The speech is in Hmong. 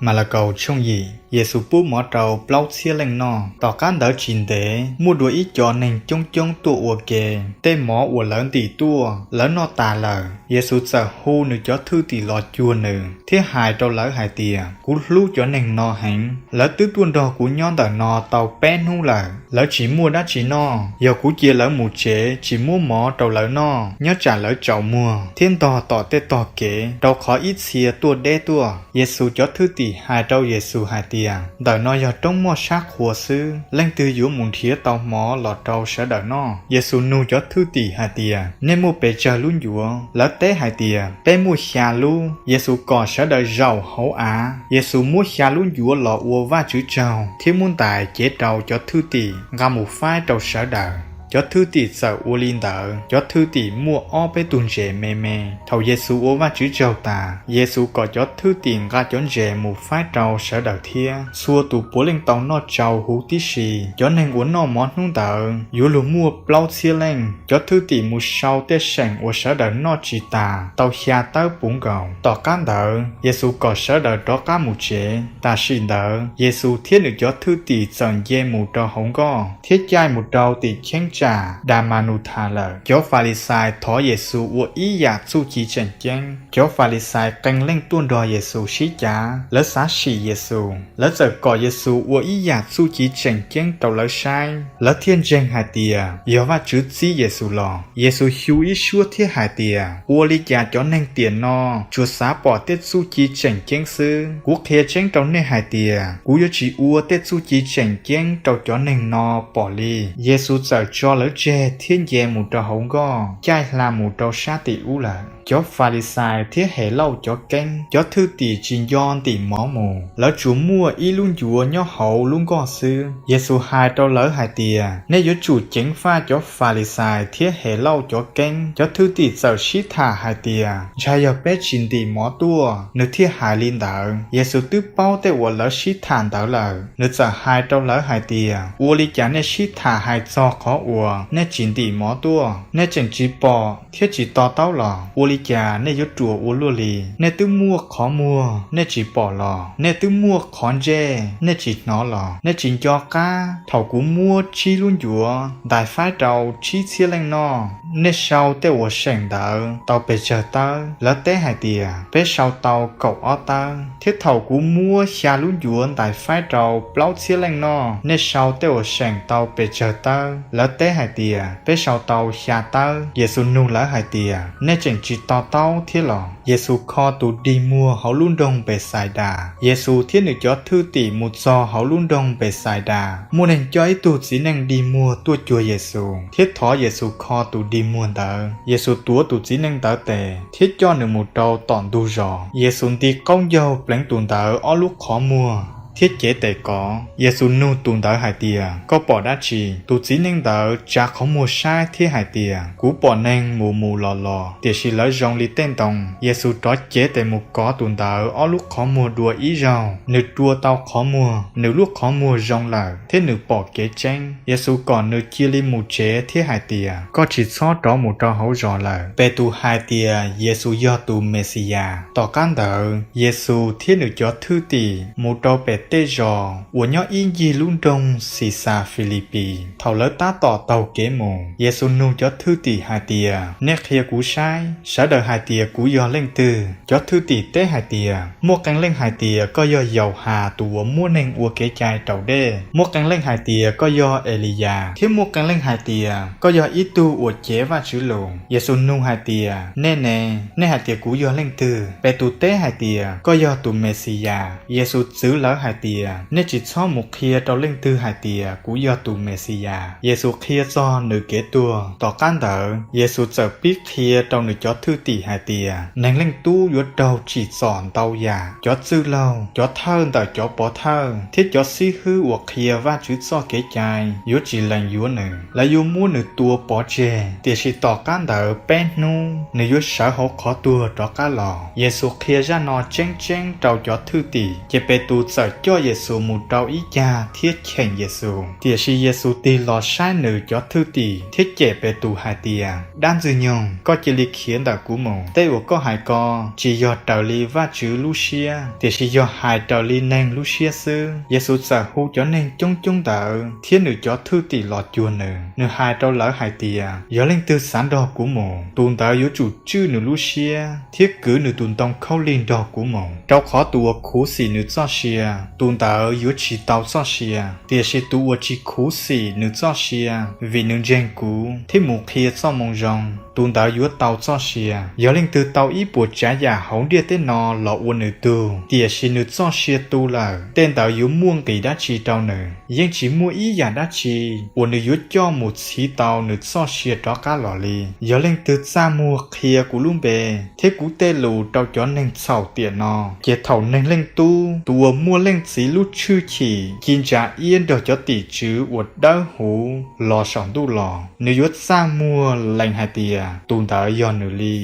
Malakaus tshooj yim. Yexus pub mov rau plaub txhiab leej noj. Tom qab ntawd tsis ntev, muaj dua ib co neeg coob coob tuaj ua ke, tej mov uas lawv ntim tuaj, lawv noj tas lawm. Yexus txawm hu nws cov thwj tim los cuag nws, thiab hais rau lawv hais tias, Kuv hlub cov neeg no heev. Lawv twb tuaj nrog kuv nyob ntawm no tau peb hnub lawm, lawv tsis muaj dab tsi noj. Yog kuv cia lawv mus tsev tsis muab mov rau lawv noj, nyob tsam lawv tsaus muag thiab ntog tom tej tog kev, rau qhov ib txhia tuaj deb tuaj. Yexus cov thwj tim hais rau Yexus hais tias, Ntawm no yog roob moj sab qhua xwb, leej twg yuav mus nrhiav tau mov los rau sawv daws noj? Yexus nug cov thwj tim hais tias, Nej muaj pes tsawg lub ncuav? Lawv teb hais tias, Peb muaj xya lub. Yexus kom sawv daws zaum hauv av. Yexus muab xya lub ncuav los ua Vajtswv tsaug thiab muab ntais cev rau cov thwj tim nqa mus faib rau sawv daws. Cov thwj tim txawm ua li ntawd. Cov thwj tim muaj ob peb tug ntses me me. Thaum Yexus ua Vajtswv tsaug tas, Yexus kom cov thwj tim nqa cov ntses mus faib rau sawv daws thiab. Txhua tus puav leej tau noj tsau huv tib si. Cov neeg uas noj mov hnub ntawd yuav luag muaj plaub txhiab leej. Cov thwj tim mus sau tej seem uas sawv daws noj tsis tas tau xya tawb puv nkaus. Tom qab ntawd, Yexus kom sawv daws rov qab mus tsev. Tam sim ntawd, Yexus thiab nws cov thwj tim txawm nce mus rau hauv nkoj thiab caij mus rau tim cheeb tsam Damanutha lawm. Cov Falixais thov Yexus ua ib yam txuj ci tseem ceeb. Cov Falixais qee leej tuaj nrog Yexus sib cav, lawv xav sim Yexus. Lawv txawm kom Yexus ua ib yam txuj ci tseem ceeb rau lawv saib, lawv thiaj ntseeg hais tias yog Vajtswv txib Yexus los. Yexus xyu ib suab thiab hais tias, Ua li cas cov neeg tiam no tsuas xav pom tej txuj ci tseem ceeb xwb? Kuv qhia tseeb rau nej hais tias, kuv yuav tsis ua tej txuj ci tseem ceeb rau cov neeg no pom li. Yexus txawm tso lawv tseg thiab nce mus rau hauv nkoj, caij hla mus rau sab tim ub lawm. Cov Falixais thiab Helauj cov keeb, cov thwj tim tsis nco ntim mov mus, lawv tsuas muaj ib lub ncuav nyob hauv lub nkoj xwb. Yexus hais rau lawv hais tias, Nej yuav tsum ceev faj cov Falixais thiab Helauj cov keeb. Cov thwj tim txawm sib tham hais tias, Ntshai yog peb tsis ntim mov tuaj, nws thiaj hais li ntawd. Yexus twb paub tej uas lawv sib tham ntawd lawm, nws txawm hais rau lawv hais tias, Ua li cas nej sib tham hais txog qhov uas nej tsis ntim mov tuaj? Nej tseem tsis pom thiab tsis to taub los? Ua li cas nej yuav ruam ua luaj li? Nej twb muaj qhov muag, nej tsis pom los? Nej twb muaj qhov ntsej, nej tsis hnov los? Nej tsis nco qab thaum kuv muab tsib lub ncuav ntais faib rau tsib txhiab leej noj? Nej sau tej uas seem ntawd tau pes tsawg tawb? Lawv teb hais tias, Peb sau tau kaum ob tawb. Thiab thaum kuv muab xya lub ncuav ntais faib rau plaub txhiab leej noj, nej sau tej uas seem tau pes tsawg tawb? Lawv teb hais tias, Peb sau tau xya tawb. Yexus nug lawv hais tias, Nej tseem tsis to taub thiab los? Yexus kho tus dig muag hauv lub nroog Npexaidas. Yexus thiab nws cov thwj tim mus txog hauv lub nroog Npexaidas. Muaj neeg coj ib tug txiv neej dig muag tuaj cuag Yexus thiab thov Yexus kho tus dig muag ntawd. Yexus tuav tus txiv neej ntawd tes thiab coj nws mus rau tom ntug zos. Yexus nti qaub ncaug pleev tus ntawd ob lub qhov muag thiab cev tes kov. Yexus nug tus ntawd hais tias, Koj pom dab tsi? Tus txiv neej ntawd tsa qhov muag saib thiab hais tias, Kuv pom neeg mus mus los los, tiam sis lawv zoo li tej ntoo. Yexus rov cev tes mus kov tus ntawd ob lub qhov muag dua ib zaug. Nws rua tau qhov muag, nws lub qhov muag zoo lawm thiab nws pom kev tseeb. Yexus kom nws cia li mus tsev thiab hais tias, Koj tsis txhob rov mus rau hauv zos lawm. Petus hais tias Yexus yog tus Mexiyas. Tom qab ntawd, Yexus thiab nws cov thwj tim mus rau pem tej zos uas nyob ib ncig lub nroog Xixas Filipis. Thaum lawv tab tom taug kev mus, Yexus nug cov thwj tim hais tias, Nej qhia kuv saib. Sawv daws hais tias, Kuv yog leej twg? Cov thwj tim teb hais tias, Muaj qee leej hais tias koj yog Yauhas tus uas muab neeg ua kev cai raus dej, muaj qee leej hais tias koj yog Eliyas, thiab muaj qee leej hais tias koj yog ib tug uas cev Vajtswv lus. Yexus nug hais tias, Nej ne, nej hais tias kuv yog leej twg? Petus teb hais tias, Koj yog tus Mexiyas. Yexus txwv lawv hais tias, Nej tsis txhob mus qhia rau leej twg hais tias kuv yog tus Mexiyas. Yexus qhia txog nws kev tuag. Tom qab ntawd, Yexus txawm pib qhia rau nws cov thwj tim hais tias, Neeg Leej Tub yuav raug tsim txom ntau yam. Cov txwj laug, cov thawj ntawm cov pov thawj, thiab cov xib hwb uas qhia Vajtswv txoj Kev cai yuav tsis lees yuav nws. Lawv yuav muab nws tua pov tseg, tiam sis tom qab ntawd peb hnub nws yuav sawv hauv qhov tuag rov qab los. Yexus qhia zaj no tseeb tseeb rau cov thwj tim, ces Petus txawm coj Yexus mus rau ib cag thiab cheem Yexus. Tiam sis Yexus tig los saib nws cov thwj tim thiab cem Petus hais tias, Dab Ntxwg nyoog, koj cia li khiav ntawm kuv mus! Tej uas koj hais ko tsis yog raws li Vajtswv lub siab, tiam sis yog hais raws li neeg lub siab xwb. Yexus txawm hu cov neeg coob coob ntawd thiab nws cov thwj tim los cuag nws. Nws hais rau lawv hais tias, Yog leej twg xav nrog kuv mus, tus ntawd yuav tsum tswj nws lub siab thiab kwv nws tus ntoo khaub lig nrog kuv mus. Rau qhov tus uas khuv xim nws txoj sia, tus ntawd yuav tsis tau txoj sia. Tiam sis tus uas tsis khuv xim nws txoj sia, vim nws ntseeg kuv thiab mus qhia Txojmoo Zoo, tus ntawd yuav tau txoj sia. Yog leej twg tau ib puas tsav yam hauv ntiaj teb no los ua nws tug, tiam sis nws txoj sia tu lawm, tej ntawd yuav muaj nqis dab tsi rau nws? Yeej tsis muaj ib yam dab tsi uas nws yuav coj mus txhiv tau nws txoj sia rov qab los li. Yog leej twg txaj muag qhia kuv lub npe thiab kuv tej lus rau cov neeg txhaum tiam no, ces thaum Neeg Leej Tub, tus uas muaj Leej Txiv lub tshwj chim ci ntsa iab nrog cov tim tswv uas dawb huv los saum ntuj los, nws yuav txaj muag lees hais tias tus ntawd yog nws li.